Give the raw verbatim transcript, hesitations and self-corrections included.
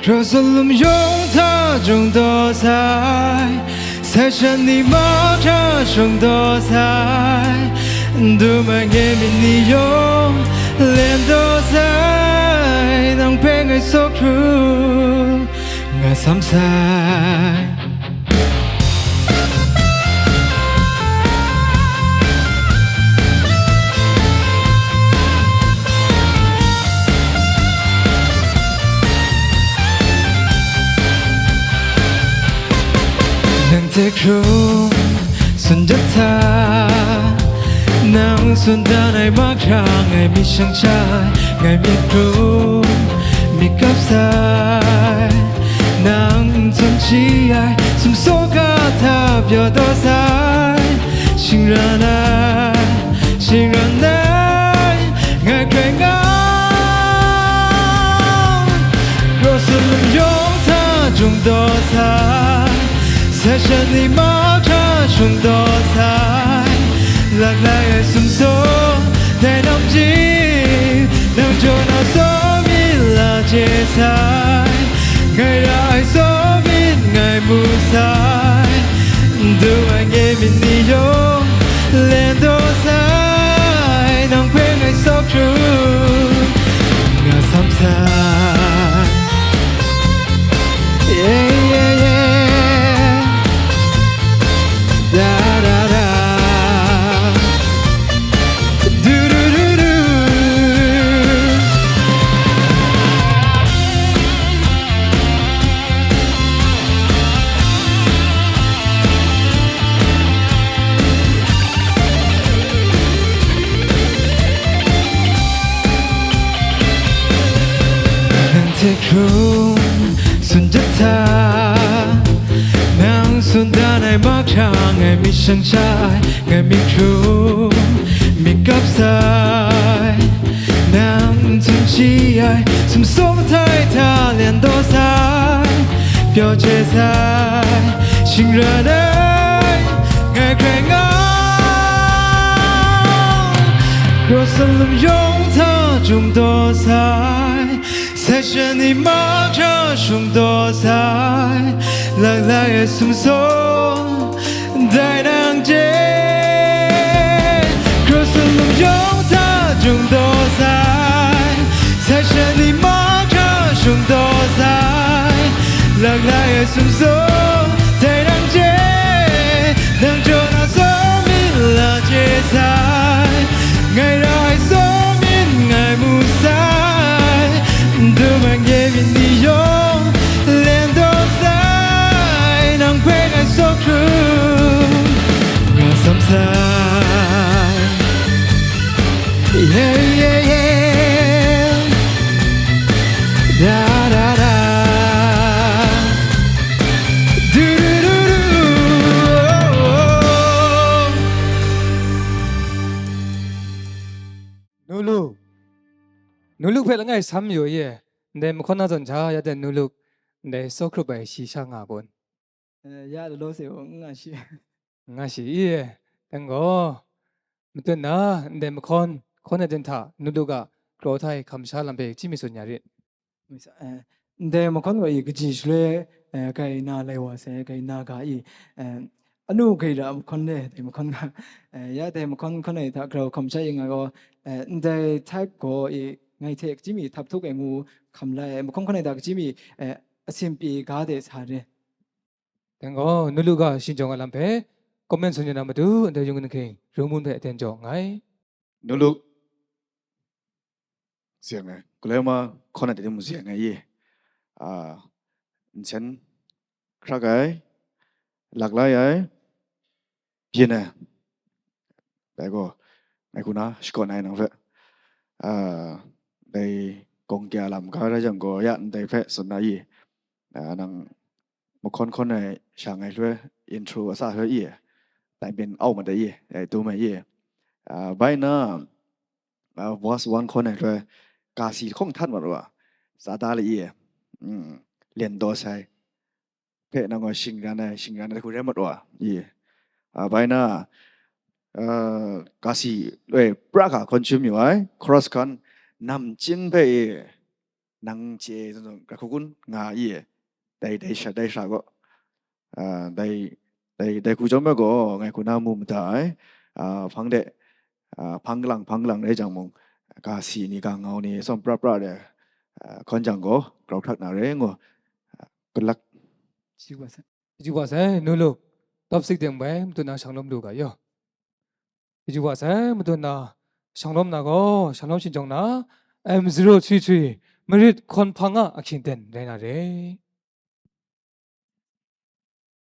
Jerusalem yawng hta jung daw sai, sai shan ni mahkra shung daw sai, n du man ge myit ni yawng len daw sai, nang hpe ngai sawk hkru nga sam sai. Nang hte hkrum tsun jat sa, nang tsun dan ai mahkra ngai myit shang sha ai, ngai myit hkrum myit kap sai. Nang n tsun shi ai sumsawk ga hta pyaw daw sai, shingran ai, shingran ai, ngai hkrai nga. Jerusalem yawng hta jung daw sai, sai shan ni mahkra shung daw sai, lak lai ai sumsawk dai nang ji, nang jaw na sawm myit la je sai, ngai ra ai sawm myit ngai mu sai, n du ai nye myit ni yawng len daw sai, nang hpe ngai sawk hkrum nga sam sai. Yeah, yeah, yeah. Da, da, da. Du, du, du, du. Nang hte hkrum tsun jat sa, nang tsun dan ai mahkra ngai myit shang sha ai, ngai myit hkrum myit kap sai. Nang n tsun shi ai sumsawk htai hta len daw sai, pyaw je sai, shingran ai, ngai hkrai nga. Jerusalem yawng hta jung daw sai, sai shan ni mahkra shung daw sai, lak lai ai sumsawk dai nang je. Jerusalem yawng hta jung daw sai, sai shan ni mahkra shung daw sai, lak lai ai sumsawk dai nang je. Nang jaw na sawm myit la je sai, ngai ra ai sawm myit ngai mu sai, n du man ge myit ni yawng len daw sai, nang hpe ngai sawk hkrum nga sam sai. Yeah, yeah, yeah. Da, da, da. Du, du, du, du. Oh, oh, oh. Nulu. Nulu hpe langai sam yu ye. Ndai mahkawn na zawn hta ya dan Nulu. Ndai sawk hkrup ai shi sha nga kun. Eh, ya lalaw se u, n nga shi. Nga shi i, dang gaw, matut na, ndai mahkawn, hkawn ai den hta, Nulu a kraw hta e hkam sha lam hpe chyim mi tsun ya rit. Misa, eh, ndai mahkawn wa i kaji shaloi, eh, kai na lai wa sai, kai na ga i, eh, anu gaira mahkawn le, dai mahkawn ga, eh, ya dai mahkawn hkawn ai hta grau hkam sha i nga gaw, eh, ndai type gaw i, ngai hte kaji mi htap htuk ai ngu hkam lai, mahkawn hkawn ai hta kaji mi, eh, asin pyi ga de sa re. Dang gaw, Nulu a shinggyawng a lam hpe comment tsun ya na matu, ndai yung nkhing, Rungmun hpe aten jaw nngai. Nulu, zeng ai, galoi ma hkawn ai de mung zeng ai i, a, nsen hkrak ai, lak lai ai, byin ai. Dai gaw, ngai hku na shakawn ai nang hpe, a, dai gawng kya lam ga rai jang gaw, ya ndai hpe tsun na i, a, nang mahkawn hkawn ai sha ngai hloi, intro a sa hloi i, tai byin au mat ai i, dai dum ai i, a, bai na, a, verse one hkawn ai hloi, ga si lahkawng htan mat wa, sa da le i, mm, lyen daw sai hpe nang gaw shingran ai, shingran ai hku rai mat wa i, a, bai na, a, ga si loi pra ga hkawn chyum yu ai, chorus hkan namchin hpe i, nang chye zawn zawn, grai hku kun nga i e. Dai, dai sha, dai sha gaw, a, dai, dai, dai hku chyawm ai gaw, ngai hku na mu mada ai. A, hpang de, a, hpang kalang, hpang kalang rai jang mung, ga si ni, ga ngau ni, sawm pra pra de, a, hkawn jang gaw, grau hkrak na re ngu. A, good luck. Chyu wa sai. Chyu wa sai, nu lu. Top six deng bai, matu na shang lawm lu ga yaw. Chyu wa sai, matu na shang lawm na gaw, shang lawm shingjawng na, M zero three three, Marit Hkawn Hpang a ahkying ten rai na re.